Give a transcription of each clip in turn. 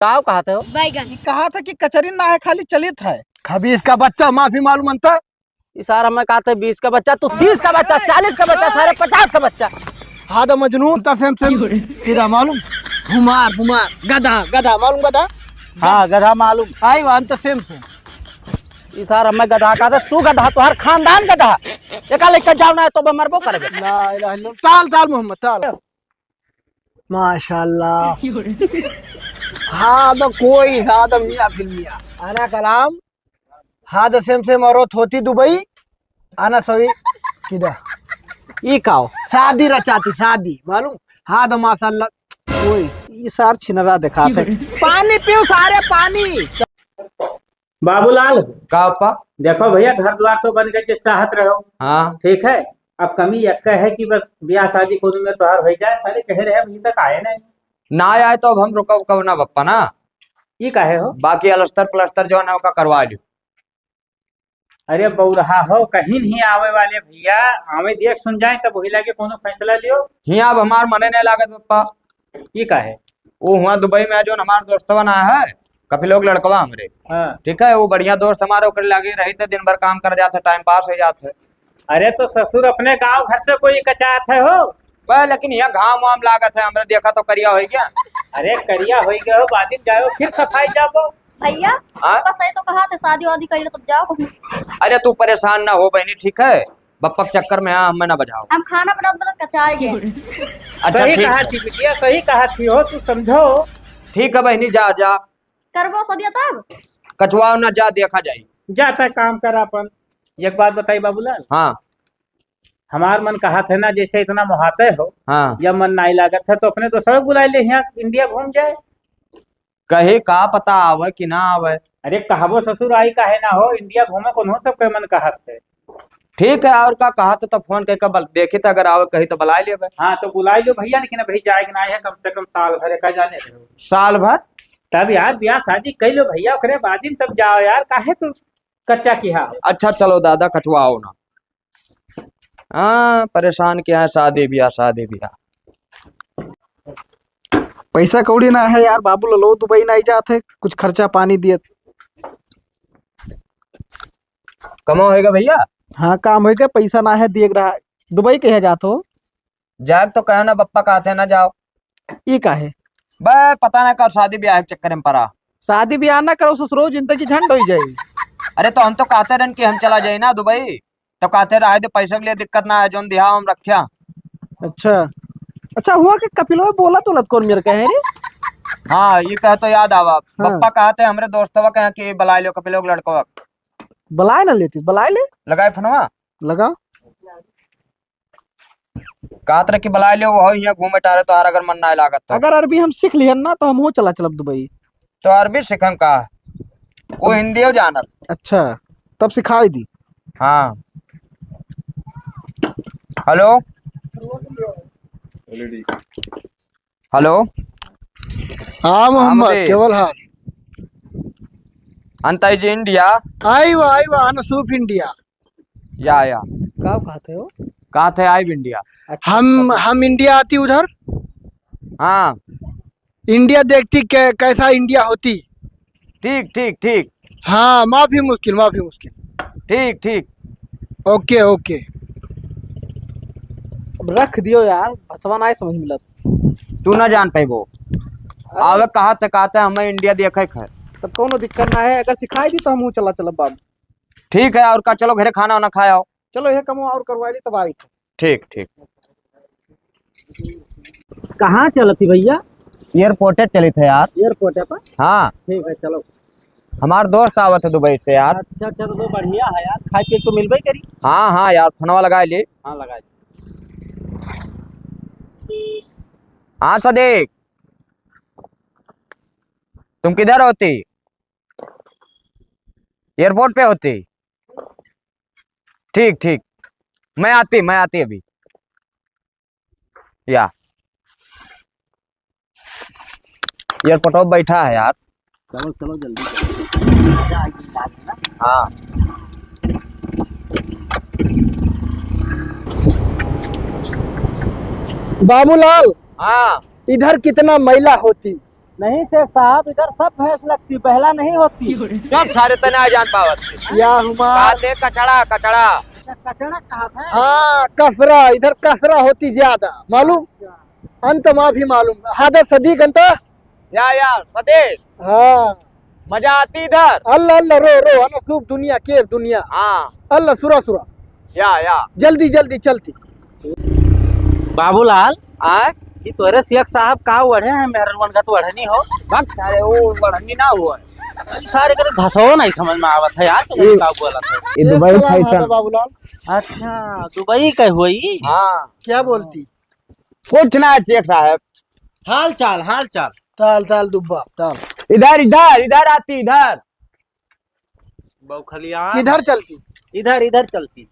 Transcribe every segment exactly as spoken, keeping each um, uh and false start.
का कहत हो? बैगन। ई कहत है कि कचरी ना है, खाली चलित है। खबीस का बच्चा, माफी मालूम अंता? ई सार हमें कहत है बीस का बच्चा, तू तीस का बच्चा, चालीस का बच्चा, सारे पचास का बच्चा। हाँ तो मजनू, अंता सेम सेम। क्यों रे? किदा मालूम? हुमार, हुमार, गधा, गधा, मालूम गधा? हाँ, गधा मालूम। आई वा, अंता सेम सेम। ई सार हमें गधा कहत है, तू गधा, तोहर खानदान गधा। एका लेके जाओ ना तो मरबो करबे। ला इलाहा इल्लल्लाह। ताल, ताल मोहम्मद, ताल। माशाल्लाह। हाँ तो कोई, हाँ तो मियाँ फिर मियाँ। आना कलाम, हाँ तो सेम सेम औरत होती दुबई, आना सही किदा। ई काओ? शादी रचाती, शादी, मालूम? हाँ तो माशाल्लाह, कोई। ई सार छिनरा दिखाते। पानी पियो सारे, पानी। बाबूलाल, का पा? देखो भैया, घर द्वार तो बन गए, जिस चाहत रहो। हाँ। ठीक है, अब कमी एक है कि बस ब्याह शादी कोनो में तोहार हो जाए, सारे कहे रहे, अभी तक आए नहीं। ना आए तो अब हम रुकब कब ना बप्पा ना। ये काहे हो? बाकी अलस्तर पलस्तर जो है ना, ओका करवा लियो। अरे बौरहा हो, कहीं नहीं आवे वाले भैया, आवे देख सुन जाए तब वही लागे कोनो फैसला लियो। हियाँ अब हमार मने नहीं लागत बप्पा। ई काहे? वो हुआ दुबई में जो हमार दोस्तवा ना है, कपिलोक लड़कवा हमरे। हाँ। ठीक है, वो बढ़िया दोस्त हमारे, ओकरे लागे रही थे, दिन भर काम कर जात है, टाइम पास हो जात है। अरे तो ससुर अपने गांव घर से कोई कचात है हो? बे, लेकिन यहाँ घाम वाम लागत है, हमरे देखा तो करिया हो गया। अरे करिया हो गया हो, बादिन जाओ फिर सफाई जाबो। भैया, हाँ? बस ये तो कहा थे शादी वादी कर लो तब जाओ। अरे तू परेशान ना हो बहनी, ठीक है? बप्पा के चक्कर में हाँ, हमें ना बजाओ। हम खाना बनात बनात कचाए गए। अच्छा, सही ठीक कहा है। थी बिटिया, सही कहा थी हो, तू समझो। ठीक है बहनी, जा, जा। करबो सदिया तब? कचवाओ ना, जा, देखा जाई। जा, तय काम कर अपन। एक बात बताई बाबूलाल। हाँ। हमार मन कहा थे ना, जैसे इतना मोहाते हो, हाँ। या मन नाई लागत है, तो अपने दोस्तों को बुला ले, यहाँ इंडिया घूम जाए। कहे का पता आवे कि ना आवे। अरे कहबो ससुर आई काहे ना हो, इंडिया घूमे कोनो सबके मन कहत है। ठीक है, और का कहत है तो फोन करके बल-, देखी तो अगर आवे कही तो बुलाए लेबे। हाँ तो बुलाए लो भैया, लेकिन अभी जाए के ना है, कम से कम साल भर का जाने रहो। साल भर? तब यार ब्याह शादी कर लो भैया, ओकरे बाद ही तब जाओ यार, काहे तू कच्चा किहा हो? अच्छा चलो दादा कचवाओ ना। हाँ, परेशान किहा है, शादी ब्याह, शादी ब्याह। पैसा कौड़ी ना है यार, बाबू ललो दुबई ना जात है, कुछ खर्चा पानी दियत। कमा होएगा भैया? हाँ, काम होएगा, पैसा ना है, दिए रहा। दुबई कहे जात हो? जाए तो कहो ना, बप्पा कहते हैं ना जाओ। ई काहे? बे, पता ना कब शादी ब्याह के चक्कर में पड़ा। शादी ब्याह ना करो ससुरो, जिंदगी झंड हो जाए। अरे तो हम तो कहते रहन कि हम चला जाए ना दुबई, तो कहते रहे दे पैसों के लिए दिक्कत ना है, जोन दिहा हम रख्या। अच्छा, अच्छा हुआ कि कपिलो बोला तो लत कौन मेरे कहे रे? हाँ, ये कहे तो याद आवा। हाँ। बप्पा कहते हमरे दोस्तवा कहे कि बुला लो कपिलो के लड़कवा। बुलाए ना लेती, बुलाए ले। लगाए फोनवा। लगा। कहत रहे कि बुलाए ले, वो यहाँ घूमे टहरे, तोहार अगर मन ना लागत तो। अगर अरबी हम सीख लिहन ना, तो हम हो चला चलब दुबई। तो अरबी सीखन का? वो हिंदियो जानत। अच्छा, तब सिखाई दी। हाँ। हेलो। हेलो। हाँ, हाँ, मोहम्मद, मोहम्मद। केवल हाल। अंता इज इंडिया। आइवा, आइवा, अनसूफ इंडिया। या, या। का कहते हो? कहते आइव इंडिया। अच्छा, हम, अच्छा। हम इंडिया आती उधर। हाँ। इंडिया देखती कै-, कैसा इंडिया होती। ठीक, ठीक, ठीक। हाँ, माफी मुश्किल, माफी मुश्किल। ठीक, ठीक। ओके, ओके। अब रख दियो यार, भसवा नाय समझ मिलत। तू ना जान पैबो। अरे। आवे कहा ते कहते हमें इंडिया देखे के है। तब कौनो दिक्कत ना है, अगर सिखाई दी तो हमहू चला चलब बाबू। ठीक है, और का, चलो घरे खाना वाना खाए आओ। चलो, ये कमो और करवा ली, तब आई थे। ठीक, ठीक। कहाँ चलत ही भैया? एयरपोर्टे चलित है यार। एयरपोर्टे पर? हाँ। ठीक है, चलो। हमार दोस्त आवत है दुबई से यार। अच्छा, अच्छा, तो, तो बढ़िया है यार, खाए पिए तो मिलबे करी। हाँ, हाँ यार, फोनवा लगा ले। हाँ, लगा ले। हाँ सदीक, तुम किधर होती? एयरपोर्ट पे होती? ठीक, ठीक, मैं आती, मैं आती अभी। या एयरपोर्ट पे बैठा है यार। चलो, चलो, जल्दी चलो। हाँ। बाबूलाल, हाँ। इधर कितना मैला होती। नहीं शेख साहब, इधर सब भैंस लगती, बहला नहीं होती। चुप सारे, तने आ जान पावत। या हुमार। कहते कचड़ा, कचड़ा। अच्छा, कचड़ा कहा था? हाँ, कसरा, इधर कसरा होती ज्यादा, मालूम? अच्छा। अंत माफी मालूम। हादर सदीक अंत। या, या, सदीक। हाँ। मजा आती इधर। अल्लाह, अल्लाह, रो, रो, अना सूप दुनिया, केफ दुनिया। हाँ। अल्लाह, सुरा, सुरा। या, या। जल्दी, जल्दी चलती। बाबूलाल, आय? ई तोहरे शेख साहब का ओढ़े हैं, मेहररुअन का तो ओढ़नी हो? बक सारे, वो ओढ़नी ना हुआ। सारे के तो घसो नहीं समझ में आवत है यार, तो ये का बोलत है? ये दुबई एक कलाम फैशन। है बाबूलाल। अच्छा, दुबई के होई? हाँ। क्या बोलती? कुछ ना शेख साहब। हाल चाल, हाल चाल। ताल, ताल दुब्बा, ताल। इधर, इधर, इधर आती, इधर। बौखलिया। किधर चलती? इधर, इधर चलती।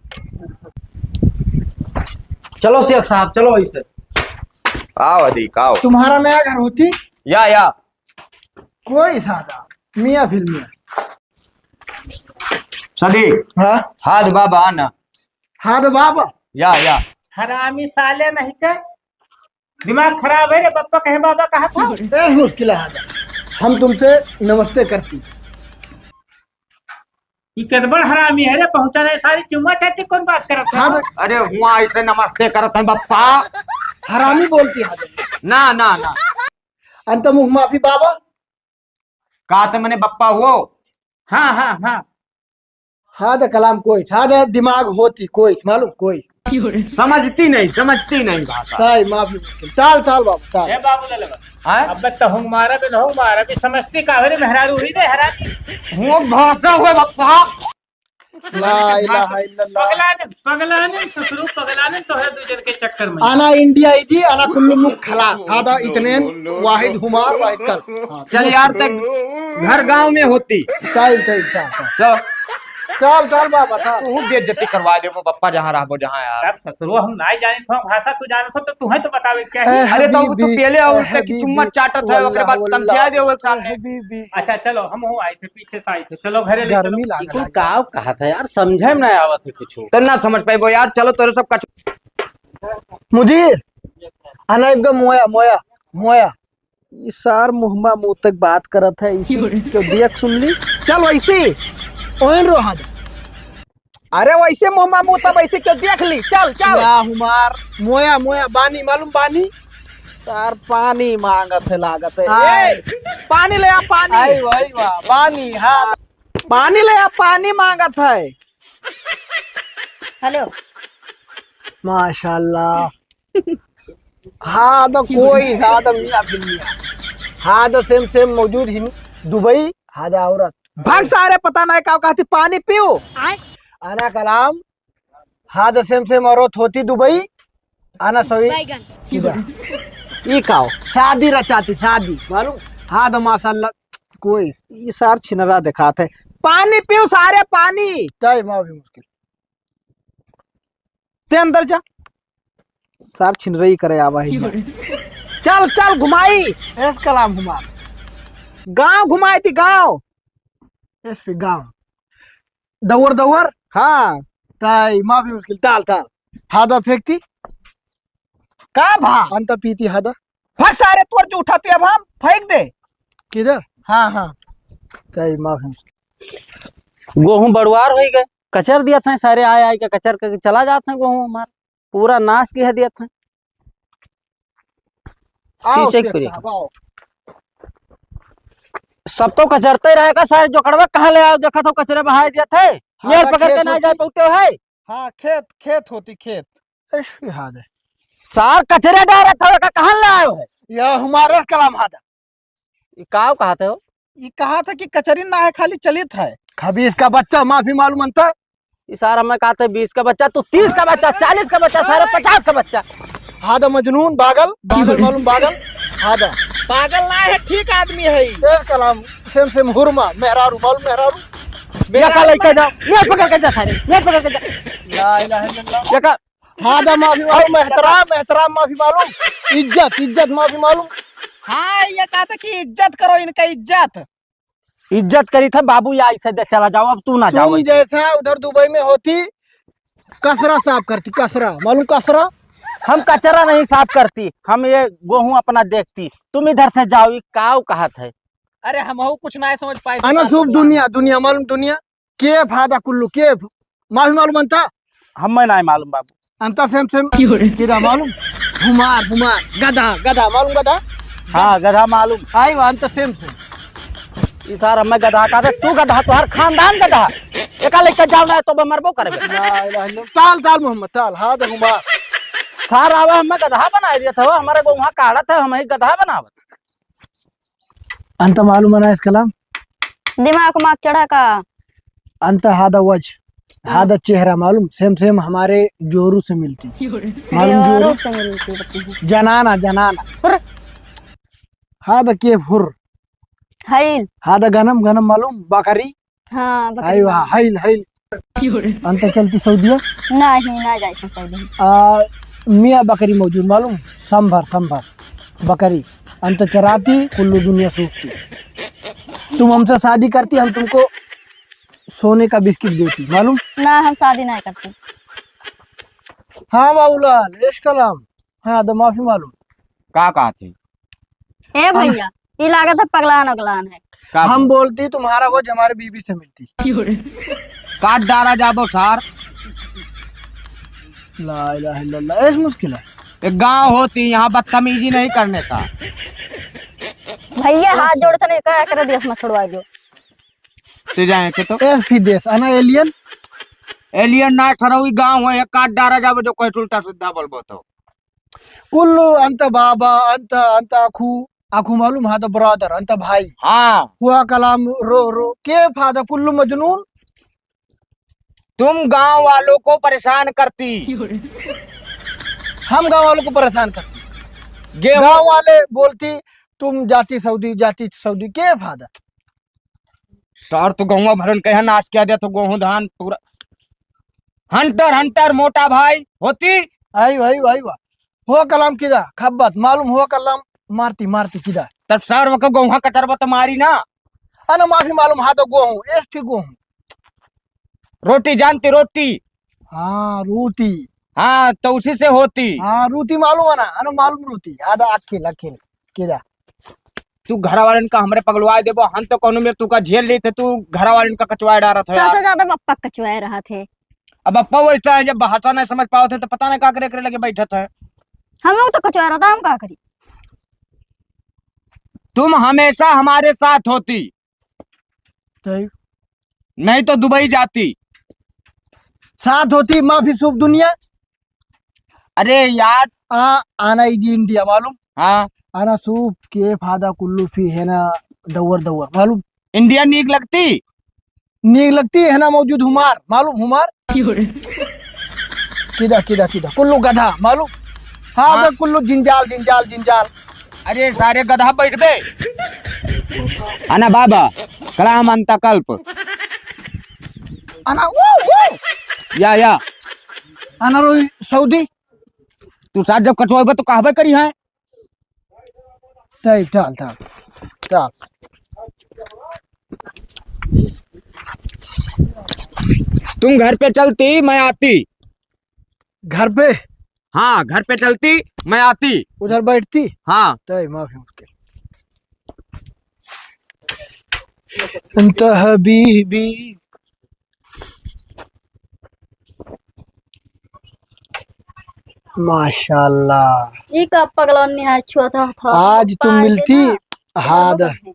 चलो शेख साहब, चलो इसे। आओ अदीक, आओ। तुम्हारा नया घर होती? या, या। कोई सादा, मियाँ फिर मियाँ। सदीक। हाँ? हाथ बाबा आना। हाथ बाबा? या, या। हरामी साले नहीं के। दिमाग खराब है रे, बप्पा कहे बाबा कहा था। ए, मुश्किल है। हम तुमसे नमस्ते करती। ये केतना बड़ हरामी है रे, पहुंचा नहीं सारी चुम्मा चाटी कौन बात करत है? हाँ, तो अरे हुआ ऐसे नमस्ते करत हैं बप्पा। हरामी बोलती है। ना, ना, ना। अंत मुख माफी बाबा। कहा तो मैंने बप्पा हुओ। हाँ, हाँ, हाँ। हाँ, तो कलाम कोई, हाँ, तो दिमाग होती कोई, मालूम कोई। समझती नहीं, समझती नहीं भाषा। ताई, माफी मुश्किल। ताल, ताल बाबू, ताल। ए बाबू ले लेबा। हाँ? अब बस तो हूँ मारा भी, हूँ मारा भी, समझती का हो रे मेहरारू हुई रे हरामी। हूँ भाषा हुए बप्पा। ला इलाहा इल्लल्लाह। पगलाने, पगलाने, ससुरू पगलाने तो है दो जन के चक्कर में। आना इंडिया इदी, आना कुल्लू मुख खलास। हादा इतने वाहिद हुमार वाहिद कल। हाँ, चल यार, तक घर गांव में होती। चल, चल, चल, चल। चल। चल, चल बाबा, चल। तू बेइज्जती करवा देबो बप्पा, जहाँ रहबो, जहाँ यार। यार ससुरो हम नाई जानित हो भाषा, तू जानित हो तो तुहे तो बतावे क्या है? ए अरे तो तू हबीबी, पहले आओ ए उससे कि हबीबी, चुम्मा चाटत है, ओकरे बाद वल्लाह, तमचिया दे ओकरे सामने। हबीबी। अच्छा चलो, हम हो आए थे, पीछे से आई थे। चलो घरे ले चलो। गर्मी लागे तू लागे। का कहा था यार, समझे में नहीं आवत है कुछ। तो ना समझ पाइबो यार, चलो तोरे सब कच- मुदीर, अनाइब का मोया, मोया, मोया। ई सार मुहमा मुँह तक बात करत है, इसी क्यों देख सुन ली। चल वैसे, ओइन रोहा दे। अरे वैसे मुहमा मुँह तक वैसे क्यों देख ली, चल, चल। या हुमार, मोया, मोया, बानी, मालूम बानी? सार पानी मांगत है, लागत है। हाँ। ए, पानी ले आ, पानी। आई वाह, आई वाह, पानी, हाँ। पानी ले आ, पानी मांगत है। हेलो। माशाल्लाह। हाँ, तो कोई, हाँ, तो मियाँ फिर मियाँ। हाँ, तो सेम, सेम मौजूद ही दुबई, हाँ, तो औरत। भाग सारे, पता नहीं का कहती, पानी पीऊ। आय। आना कलाम, हाँ, तो सेम, सेम औरत होती दुबई, आना सही। बैगन। सीधा। ई का हो? शादी रचाती, शादी, मालूम? हाँ, तो माशाल्लाह, कोई। ई सार छिनरा दिखात है। पानी पीऊ सारे, पानी। तय माँ भी मुश्किल। ते अंदर जा। सार छिनरई करे आवा है यहाँ। चल, चल, घुमाई। एस कलाम घुमा। गांव घुमाई थी, गांव। एस पे गांव। दौर, दौर। हाँ। ताई, माफी मुश्किल। ताल, ताल। हादा फेंकती। का भा? अंत पीती हादा। भाग सारे, तोर जूठा पिया भा, फेंक दे। किधर? हाँ, हाँ। ताई, माफी मुश्किल। गोहूं बड़वार होई गए। कचर दिया था सारे, आए, आए के कचर करके चला जात है गोहूं हमार। पूरा नाश किया दिया था। आओ सींचे शेख करी। साहब, आओ। सब तो कचरते रहेगा सारे, जोकड़वा कहाँ ले आओ, देखा तो कचरे बहाए दिया था। हाँ, मेड़ पकड़ खेत के ना होती। जा पाते हो है। हाँ, खेत, खेत होती, खेत। ऐसी हाल है। सार कचरे डाल रहा था, का कहाँ ले आयो है? यह हमारे कलाम हादा। ई का कहत हो? ई कहा था कि कचरी ना है, खाली चलित है। खबीस का बच्चा, माफी मालूम अंता? ई सारा मैं कहते बीस का बच्चा, तू तीस का बच्चा, चालीस का बच्चा, सारे पचास का बच्चा। हादा मजनून, बागल, बागल मालूम, बागल। हादा। पागल ना है, ठीक आदमी है। ए कलाम, सेम सेम हुरमा, मेहरारू मालूम, मेहरारू। ये का लइका जा, ये पकड़ के जा सारे, ये पकड़ के जा। ला इलाहा इल्लल्लाह। ये का हादा माफी मालूम, एहतराम, एहतराम माफी मालूम, इज्जत, इज्जत माफी मालूम। हाँ, ये कहते कि इज्जत करो, इनका इज्जत। इज्जत करी था बाबू, या ऐसे दे चला जाओ, अब तू ना जाओ तुम ऐसे। जैसा उधर दुबई में होती, कसरा साफ करती, कसरा, मालूम कसरा? हम कचरा नहीं साफ करती, हम ये गोहूँ अपना देखती। तुम इधर से जाओ, ये काव कहत है? अरे हमहू कुछ नहीं समझ पाए। अना शुभ दुनिया, दुनिया मालूम दुनिया। के फादा कुल्लू के फ-, माफी मालूम अंता? हमें नहीं मालूम बाबू। अंता सेम सेम। क्यों रे? किदा मालूम? हुमार, हुमार, गधा, गधा मालूम गधा? हाँ, गधा मालूम। आई वा, अंता सेम सेम। ई सार हमें गधा कहत है, तू गधा, तोहार खानदान गधा। एका लेके जाओ ना तो बे मरबो करबे। ला इलाहा इल्लल्लाह। ताल, ताल मोहम्मद, ताल, हाँ दे हुमार। सार आवे हमें गधा बनाए दिया था, हमारे गोहूँ काढ़त है, हमें गधा बनावत। अंता मालूम है ना इस कलाम? दिमाग उमाग चढ़ा का? अंता हादा वज, हाँ। हादा चेहरा मालूम, सेम सेम हमारे जोरू से मिलती। मालूम जोरू जोरू? से मिलती बतनी। जनाना, जनाना। हुर। हादा के हुर। हईल। हादा गनम, गनम मालूम, बकरी। हाँ, बकरी आई वाह, मालूम। हईल, हईल। अंता चलती सऊदिया? नहीं, ना जाए सऊदी। आ, मियाँ बकरी मौजूद मालूम? संभर, संभर। बकरी। अंत चराती, कुल्लू दुनिया सूखती। तुम हमसे शादी करती, हम तुमको सोने का बिस्किट देती, मालूम? ना, हम शादी नहीं करती। हाँ बाबूलाल, एस कलाम। हाँ, तो माफी मालूम। का कहत है? ए हम भैया, ई लागत है पगलान उगलान है। का हम बोल? बोलती तुम्हारा वज हमारे बीबी से मिलती। काट डारा जाबो सार। ला इलाहा इल्लल्लाह, ऐस मुश्किल है। एक गांव होती, यहाँ बदतमीजी नहीं करने का। भैया, हाथ जोड़ के नहीं कहा करे, देश में छोड़वा दो। ते जाए के तो। ऐस फिर देश, है ना alien? Alien ना ठरौई गांव है, काट डारा जाबो जो कोई उल्टा सीधा बोलबो तो। कुल्लू अंत बाबा, अंत, अंत आखू, आखू मालूम है तो brother, अंत भाई। हाँ। हुआ कलाम रो रो, के फादा कुल्लू मजनून? तुम गांव वालों को परेशान करती। हम गांव वालों को परेशान करती। गेहूं गांव वाले बोलती, "तुम जाती सऊदी, जाती सऊदी," के फादा? सार तो गहुआ भरन कहे नाश किया दे तो गेहूं धान पूरा। Hunter, hunter, मोटा भाई होती। आई, आई, आई, वाह। हो कलाम किदा, खब्बत, मालूम हो कलाम, मारती, मारती किदा। तब सार वका गहुआ कचरबा तो मारी ना। अन माफी मालूम, हाँ तो गोहूं, एस ठीक गोहूं। रोटी जानती, रोटी। हाँ, रोटी। हाँ, तो उसी से होती। हाँ, रोटी मालूम है ना, अन मालूम रोटी। आधा अखिल, अखिल, किदा। तू घरा वालन का हमरे पगलवाए देबो, हम तो कौनो मेर तू का झेल लेते, तू घरा वालन का कचवाए डारत है यार। सबसे ज्यादा पप्पा कचवाए रहत है। अब पप्पा वैसा है, जब भाषा नहीं समझ पावत है तो पता नहीं का करे, करे लगे बैठत है। हम लोग तो कचवाए रहता, हम का करी? तुम हमेशा हमारे साथ होती। सही। नहीं तो दुबई जाती। साथ होती माफी सूप दुनिया। अरे यार। आ, आना इजी इंडिया मालूम? हाँ। आना सूप के फादा कुल्लू फी है ना दौर दौर मालूम? इंडिया नीक लगती? नीक लगती है ना मौजूद हुमार, मालूम हुमार? क्यों रे? किदा, किदा, किदा, कुल्लू गधा मालूम? हाँ, हाँ। बे कुल्लू जिंजाल, जिंजाल, जिंजाल। अरे सारे गधा बैठ बे। अना बाबा, कलाम अंता कल्प। अना वो, वो। या, या। अना रोई सऊदी। तू साथ जब कटवाबे तो कहबे करी है। तै, चल, चल, चल। तुम घर पे चलती, मैं आती। घर पे? हाँ, घर पे चलती, मैं आती। उधर बैठती? हाँ। तय माफी मुश्किल। अंत हबीबी। माशाल्लाह। ई का पगलौनी है, छुआ था, था। आज तुम पाए मिलती, देना। हाँ, और द-,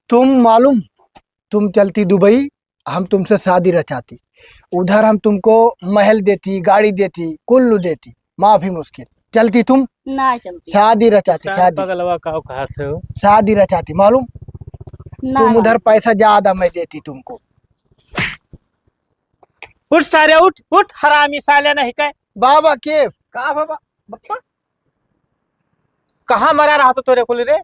तुम मालूम, तुम चलती दुबई, हम तुमसे शादी रचाती, उधर हम तुमको महल देती, गाड़ी देती, कुल्लू देती, माफी मुश्किल। चलती तुम? ना चलती। शादी रचाती, सार शादी। पगलवा का कहा थे हो? शादी रचाती, मालूम? ना तुम उधर मालूम। पैसा ज्यादा मैं देती तुमको। उठ सारे, उठ, उठ, हरामी साले नहीं के। बाबा के? का बाबा? बप्पा? कहाँ मरा रहा तो तोरे कुल रे?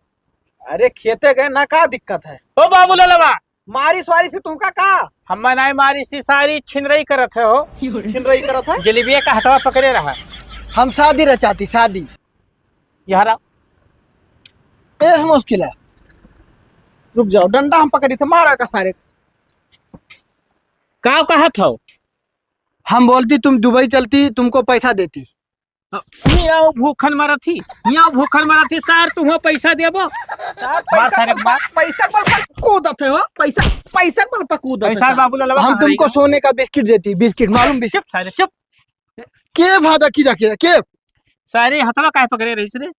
अरे खेते गए ना, का दिक्कत है? ओ बाबू ललवा, मारिस वारिस ही तुमका का? हम्मा नाई मारिस ही, सारी छिनरई करत है हो। छिनरई करत है? जलेबिया का हथवा पकड़े रहा। हम शादी रचाती, शादी। यारा। एस मुश्किल है। रुक जाओ, डंडा हम पकड़ी थे, मारा का सारे। का कहत हो? हम बोलती तुम दुबई चलती, तुमको पैसा देती। मियाँ भूखन मरत ही, मियाँ भूखन मरत ही, सार तू हो पैसा देबो। सार, मार पैसा सारे बल मार। पर, पैसा बल पर कूदत है हो, पैसा, पैसा बल पर कूदत है पैसा सार। बाबू ललवा हम कहाँ तुमको रहेगा? सोने का बिस्किट देती, बिस्किट, मालूम बिस्किट? चुप सारे, चुप। के भादा की जाके, के? सारे हथवा काहे पकड़े रहीस रे?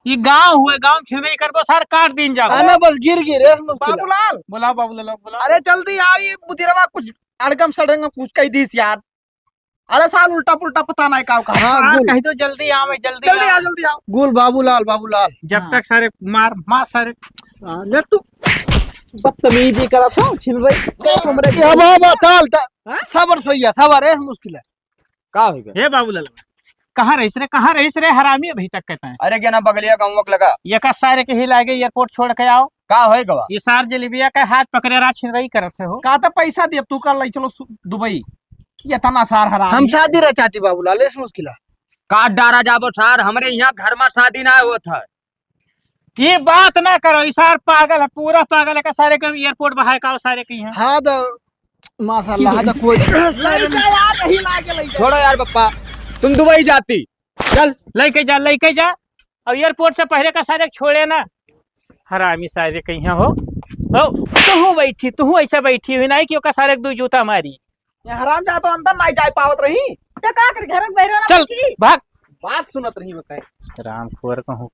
ई गाँव हुए, गाँव में छिनबे करबो, सार काट दीन जाबो। आना बस गिर गिर, ऐस मुश्किल है। बाबूलाल। बोलाओ बाबू ललवा, बोलाओ। अरे जल्दी आओ, ये मुदिरवा कुछ अड़गम सड़गम कुछ कह दीस यार। अरे सार उल्टा पुल्टा पता नहीं का का। हाँ, सार गुल। कह दो जल्दी आवे, जल्दी जल्दी आवे। आ, जल्दी आओ। गुल बाबूलाल, बाबूलाल। जब हाँ। तक सारे मार, मार सारे। साले तू बदतमीजी करत हो, छिन रही। का हमरे ये अब, अब, अब, ताल, ताल। हाँ? सबर सही है, सबर है, मुश्किल है। का होई गए? हे बाबू ललवा, कहाँ रहीस रे, कहाँ रहीस रे हरामी अभी तक कहता है? अरे क्या ना बगलिया गाँव लगा। ये का सारे के ही लागे एयरपोर्ट छोड़ के आओ। का होई गवा? ये सार जलेबिया का हाथ पकड़े रहा, छिन रही करत है हो। का तो पैसा दे, तू कल ले चलो सु-, दुबई। कि इतना सार हरामी। हम शादी रचाती बाबूलाल, ऐस मुश्किल है। काट डारा जाबो सार, हमरे यहाँ घर में शादी ना होत है। ये बात ना करो, ई सार पागल है, पूरा पागल है, का सारे के एयरपोर्ट बहाए का सारे के यहाँ। हाँ तो माशाल्लाह, हाँ तो कोई लइका यार, यही लागे लइका। छोड़ो यार पप्पा, तुम दुबई जाती। चल। लेके जा, लेके जा। और एयरपोर्ट से पहले का सारे छोड़े ना। हरामी सारे कहीं हो। हो, तू बैठी, तू ऐसे बैठी हुई नहीं कि ओका सारे एक दो जूता मारी। ये हराम जा तो अंदर नहीं जा पावत रही। तो का कर घर में बैठो ना चल, बैठी। भाग। बात सुनत रही बताए। राम खोर कहूँ